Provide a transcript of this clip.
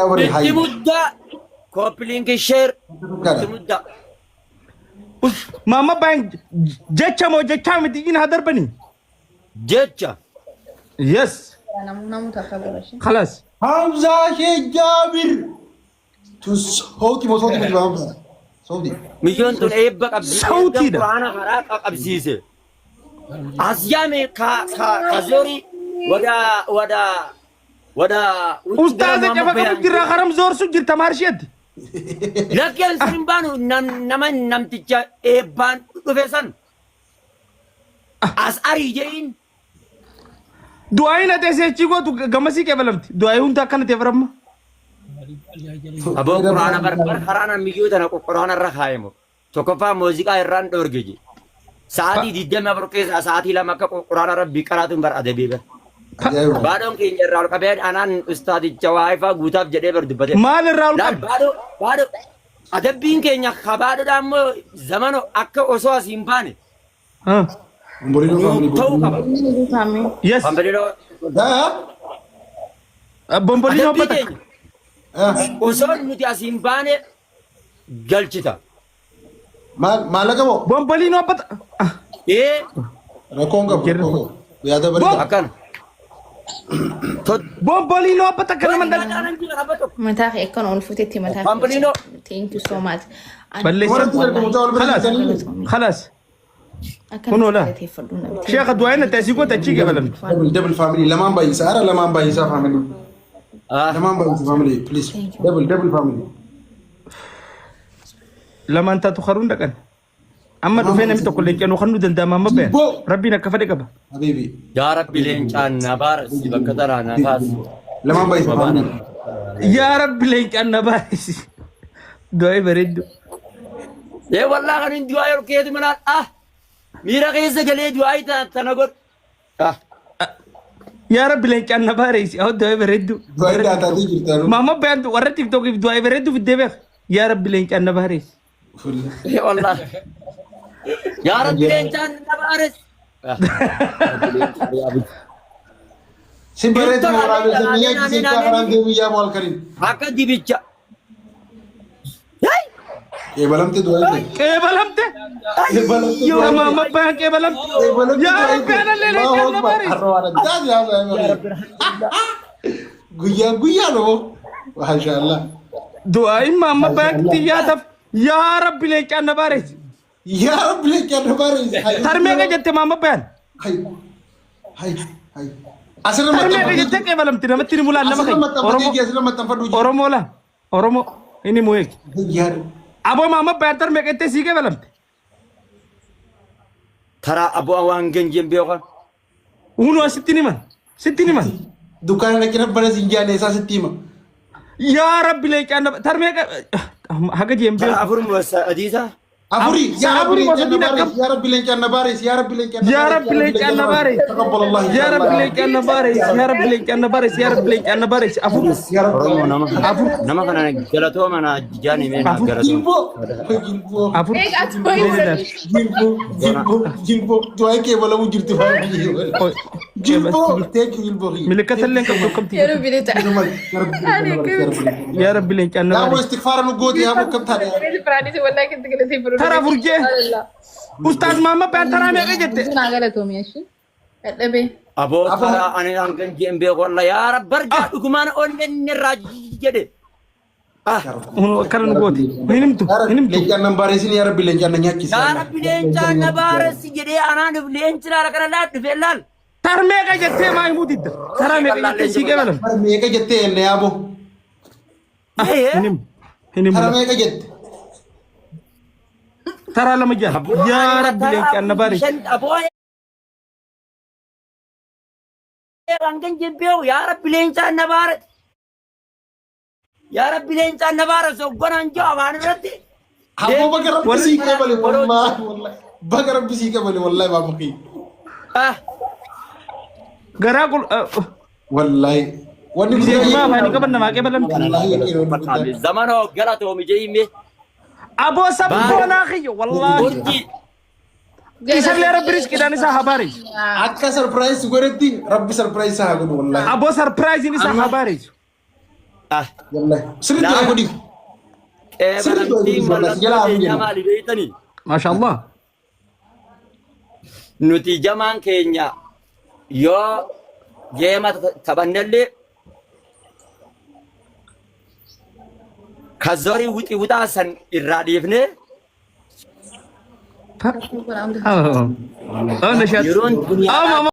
Warri Itti hayyu. muddaa. Copy link share. Itti muddaa. Maama baan jecha moo jechaa miti in haa darbanii? Jecha. Yes. Namu takka godhashe. Khalaas. Hamzaa Sheekh Jaabir. Tun sawti moo sawti miti Hamzaa? Sawti. Miyyoon tun eebba qabdi. Sawtiidha. Quraana karaa qabsiise. As yaame ka ka ka zorii wada wada wada. Ustaaza cafa qabu jirra karam zoorsu jirta maarsheetti. Lakkeen sun hin baanu nama namticha eebbaan dhufe san. As arii jedhiin. Du'aayin ati asii achii gootu gamasii qeebalamti. Du'aayii hunda akkana ta'e baramma. Aboo quraana bar bar karaana miyyoo tana quraana irra kaayemo. Tokkoffaa muuziqaa irraan dhoorge je. Sa'aatii 24 keessaa sa'aatii 2 akka quraana rabbii qaraatuun bar adabii bar. Ajaa'iba. Baadhoon keenya irraa ol qabee anaan ustaadicha waa'ifaa guutaaf jedhee bar dubbate. Maal irraa ol Laal qabe? baadhoo baadhoo adabbiin keenya kabaadhodhaa immoo zamano akka osoo asii hin baane Ah. Bombolino family. ta'uu qaba. Guutame. Yes. Bambaliloo Haa? Bombolino adabbii abbata. keenya Ah. osoo nuti asii hin baane galchita. Maal maallaqa moo? Bombolino abbata. Ah. Ee Rakkoon qabu. Jirra. Rakkoon qabu. Yaada bareeda. akkana. Bombolino abbata akka nama dal. Mataa kee akkan ol fuutetti mataa kee. Pampalino. Thank you so much. Balleessa. Warra argamu ta'uu wal bira Khalaas. jirtanii. Khalaas. Akkan Kunoo laa. galateeffadhu namti. Sheekha du'aayin ati asii goote achii qeebalamti. Double double family lamaan baay'isa. Ara lamaan baay'isa family. Lamaan baay'isa family please. Double double family. Lamaan taatu karuun dhaqan. Amma dhufee namni tokko leencaan kan nu danda'ama amma bayan. Jibboo. Rabbiin akka fedhe qaba. Habibi. Yaa Rabbi leencaan na baarasi bakka taraa na kaasi. Lamaan baay'isa family. Yaa Rabbi leencaan na baarisi. Du'aa bareeddu. Ee wallaa kan hin du'aa ol keetu manaan ah miira keessa galee du'aa tana godhu. Ah Yaa Rabbi leencaan na baarisi. Haa du'aa bareeddu. Du'aa daataatee jirta. Maama bayan warra tiktookiif du'aa bareeddu fiddee beeka. Yaa Rabbi leencaan na baarisi. Ee wallaa. Yaa Rabbi leencaan na baarasi. Ah. Si bareedu waraabessa biyya gisee karaan deemu yaa maal karim. Akka dibicha. Qeebalamte du'aa ta'e. Qeebalamte. Qeebalamte Yaa maama bayan qeebalamte. Yaa Rabbi anallee leencaan na baarisi. Guyyaa guyyaa loo. Maashaallah. Du'aayin maama bayan xiyyaataaf. Yaa Rabbi leencaan na baarisi. Yaa Rabbi leencaan na baarisi. Tarmeeqa jette maama bayan. Hay. Hay. Hay. Asirra Tarmeeqa maxxanfadhu. jettee qeebalamti namatti ni mulaan nama Asirra keenya. maxxanfadhu. Oromoo Asirra maxxanfadhu. Oromoo laa Oromoo inni mu'eeki. Yaa Aboo maama bayan tarmeeqa jettee sii qeebalamte. Taraa aboo waan ganjeen beekan. Hunoo sitti ni man sitti ni man. Dukkaana dhaqina bana siin jaane isaa sitti hima. Yaa Rabbi leencaan nama tarmeeqa haga jeen Taraa beeku. afur moo sadiisa? Afurii. Yaa Rabbi Afurii leencaan na gosa diina baarees. Yaa Rabbi leencaan na baarees. Yaa Rabbi leencaan na Yaa Rabbi leencaan na baarees. Taqabbal Allah. Yaa Rabbi leencaan na baarees. Yaa Rabbi leencaan na baarees. Yaa Rabbi leencaan na baarees. Afur. Yaa Rabbi. Oromoo nama nama kana galatooma na jaani mee na Afur. galatooma. Jilboo. Jilboo. Afur. Eega ati baay'ee Jilboo. Jilboo. Jilboo. Du'aa kee balamuu jirti faamilii. Jilboo. Thank you jilboo. Milikkata illee hin qabdu akkamti. Yeroo bilisa. Yaa Rabbi leencaan na Yaa baarees. istighfaara nu gooti yaa bokkam taate. Tara afur jee. Ustaaz Maamma Bayan taraa meeqa jette? Naa galatoomi ashi. Dadhabee. Aboo taraa ani hangan jeen beeku walla yaa Rabbi argaa dhugumaan onneen irraa jedhe. Ah Hunoo akkana nu gooti. Hin himtu. Hin himtu. Leencaan nan baareessin yaa Rabbi leencaan na nyaachisi. Yaa Rabbi leencaan na baaresi jedhee anaan dhuf leenci laala kana laal dhufee laal. Tar meeqa jettee maa himuu didda? Taraa meeqa jettee sii qeebalam? Bara meeqa jettee enne yaaboo? Hin himu. Hin himu. Tara meeqa jette? Taraa lama jaal. Yaa Rabbi leencaan na baaresi. Aboo hangan jibbeewu yaa Rabbi leencaan na baare. Yaa Rabbi leencaan na baara soggonaan jiru afaan irratti. Aboo baga rabbi sii qabale wallaahi wallaahi. Baga rabbi sii qabale wallaahi baaba kiyya. Ah, Garaa qul Wallaahi. Wanni Miseensummaa afaanii qaban namaa qeebalamti. Wallaahi yaqiin wanni guddaan. zamanoo galatoomi jeeyime. Aboo sabboonaa kiyya wallaahi. Urjii Isallee rabbi riskiidhaan isaa haa baareessu. Akka sarpiraayiz godhetti rabbi sarpiraayiz isaa haa godhu wallaahi. Aboo sarpiraayiziin isaa haa baareessu. Ah, Wallahi. Sirriitti Laa. du'aa godhiif. Sirriitti du'aa Qeebalamtiin godhiif wallahi. Jala mallattoo hafu keenya jenna. maali beektanii? Maashaallah. Nuti jamaan keenya yoo geema taphannellee ka zorii wixi wixaa san irraa dhiifnee Oh. Oh, nashaat. yeroon Oh, duniyaadhaa mama.